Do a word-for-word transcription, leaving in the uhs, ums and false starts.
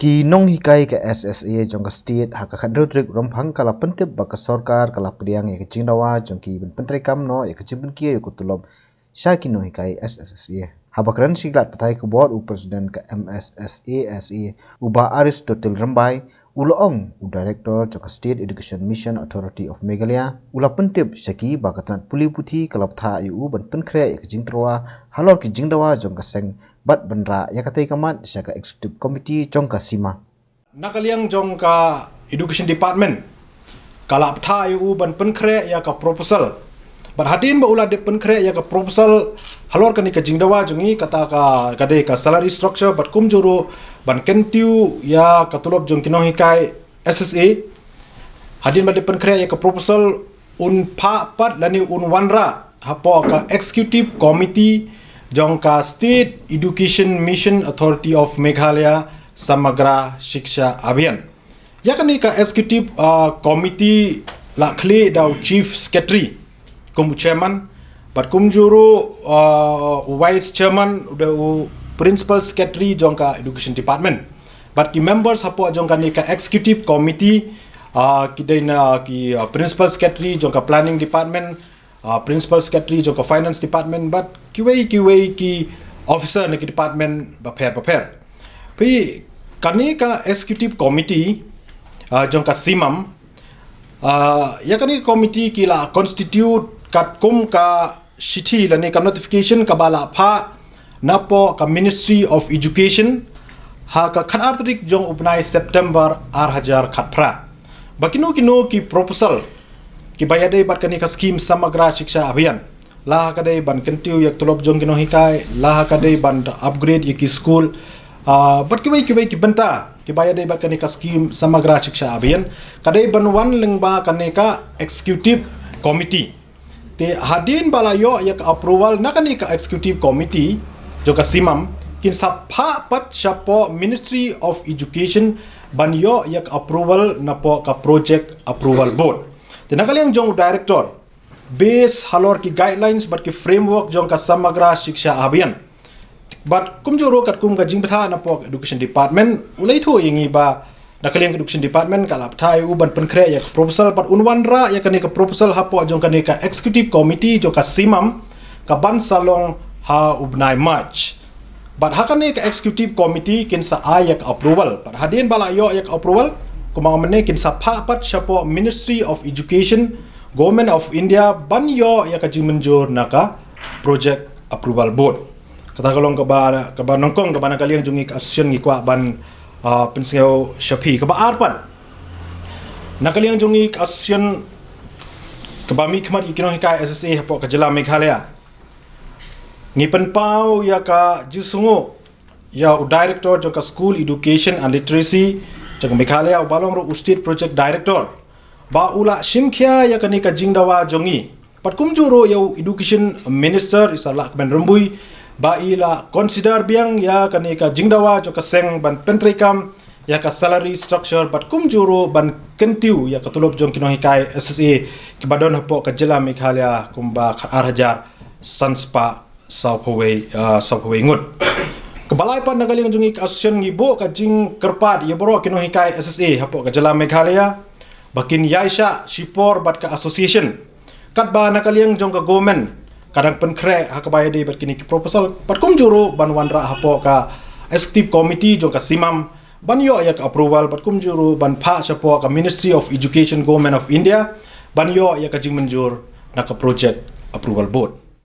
Ki nonghikai ka S S A jong ka state ha ka khathynriew tarik Rymphang ka la pyntip ba ka sorkar ka la pdiang ïa ka jingdawa jong ki ban pyntreikam noh ïa ka jingpynkiew ïa ka tulop sha ki nonghikai S S A. Haba kren sha ki lad pathai khubor u president ka M S S A S A, u Bah Aristotle Rymbai, u la ong u director jong ka State Education Mission Authority of Meghalaya, u la pyntip sha ki ba ka tnat pule puthi ka la bthah ïa u ban pynkhreh ïa ka jingtyrwa halor ki jingdawa jong ka seng bad ban rah ïa katei ka mat sha ka executive committee jong ka CIMAM. Na ka liang jong ka Education Department ka la bthah ïa u ban pynkhreh ïa ka proposal. Bad hadien ba u la dep pynkhreh ïa ka proposal halor kane ka jingdawa jong ngi, kata ka, ka dei ka salary structure bad kumjuh ruh ban kyntiew ïa ka tulop jong ki nonghikai S S A. Hadien ba dep pynkhreh ïa ka proposal, un phah pat lane un wanrah hapoh ka executive committee jong ka State Education Mission Authority of Meghalaya Samagra Shiksha Abhiyan. Ïa kane ka executive, uh, committee la khlieh da u chief secretary kum u chairman, bad kumjuh ruh, uh, u vice chairman u dei u principal secretary jong ka education department. Bad ki members hapoh jong kane ka executive committee, uh, ki dei na ki, uh, principal secretary jong ka planning department, uh, principal secretary jong ka finance department, bad kiwei kiwei ki officer na ki department bapher bapher. Phi, kane ka executive committee, uh, jong ka CIMAM, uh, ïa kane ka committee ki la constitute katkum ka shithi lane ka notification kaba la phah napoh ka Ministry of Education ha ka khatar tarik jong u bnai September ar hajar khatphra. Ba kino kino ki proposal kiba ïadei bad kane ka scheme Samagra Shiksha Abhiyan, la ha ka dei ban kyntiew ïa ka tulop jong ki nonghikai, la ha ka dei ban upgrade ïa ki school, ah, bad kiwei kiwei ki bynta kiba ïadei bad kane ka scheme Samagra Shiksha Abhiyan, ka dei ban wan lyngba kane ka executive committee. Te hadien ba la ïoh ïa ka approval na kane ka executive committee jong ka CIMAM, kin sa phah pat shapoh Ministry of Education ban ïoh ïa ka approval napoh ka project approval board. Te na ka liang jong u director, base halor ki guidelines bad ki framework jong ka Samagra Shiksha Abhiyan, bad kumjuh ruh katkum ka jingbthah napoh ka education department, u la ïathuh ïa ngi ba na ka liang ka education department ka la bthah ïa u ban pynkhreh ïa ka proposal bad un wanrah ïa kane ka proposal hapoh jong kane ka executive committee jong ka CIMAM, ka ban sa long ha u bnai March. Bad ha kane ka executive committee kin sa ai ïa ka approval. Bad hadien ba la ïoh ïa ka approval, kumba mynne kin sa phah pat shapoh Ministry of Education, Government of India, ban ïoh ïa ka jingmynjur na ka project approval board. Kata ka long kaba, kaba nyngkong kaba na ka liang jong ngi ka association ngi kwah ban, ah, pynsngew sha phi. Kaba ar pat, na ka liang jong ngi ka association kaba mihkhmat ïa ki nonghikai S S A hapoh ka jylla Meghalaya, ngi pynpaw ïa ka jingsngewnguh ïa u director jong ka School Education and Literacy jong ka Meghalaya, uba long ruh u state project director, ba u la shimkhia ïa kane ka jingdawa jong ngi. Bad kumjuh ruh ïa u education minister i Sir Lahkmen Rymbui, ba i la consider biang ïa kane ka jingdawa jong ka seng ban pyntreikam ïa ka salary structure bad kumjuh ruh ban kyntiew ïa ka tulop jong ki nonghikai S S A kiba don hapoh ka jylla Meghalaya kumba khatar hajar san spah sawphew wei, ah, sawphew wei ngut. Kaba lai pat, na ka liang jong ngi ka association ngi buh ka jingkyrpad ïa baroh ki nonghikai S S A hapoh ka jylla Meghalaya ba kin ïaishah shipor bad ka association. Katba na ka liang jong ka government ka dang pynkhreh ha kaba ïadei bad kine ki proposal, bad kumjuh ruh ban wanrah hapoh ka executive committee jong ka CIMAM ban ïoh ïa ka approval, bad kumjuh ruh ban phah shapoh ka Ministry of Education, Government of India, ban ïoh ïa ka jingmynjur na ka project approval board.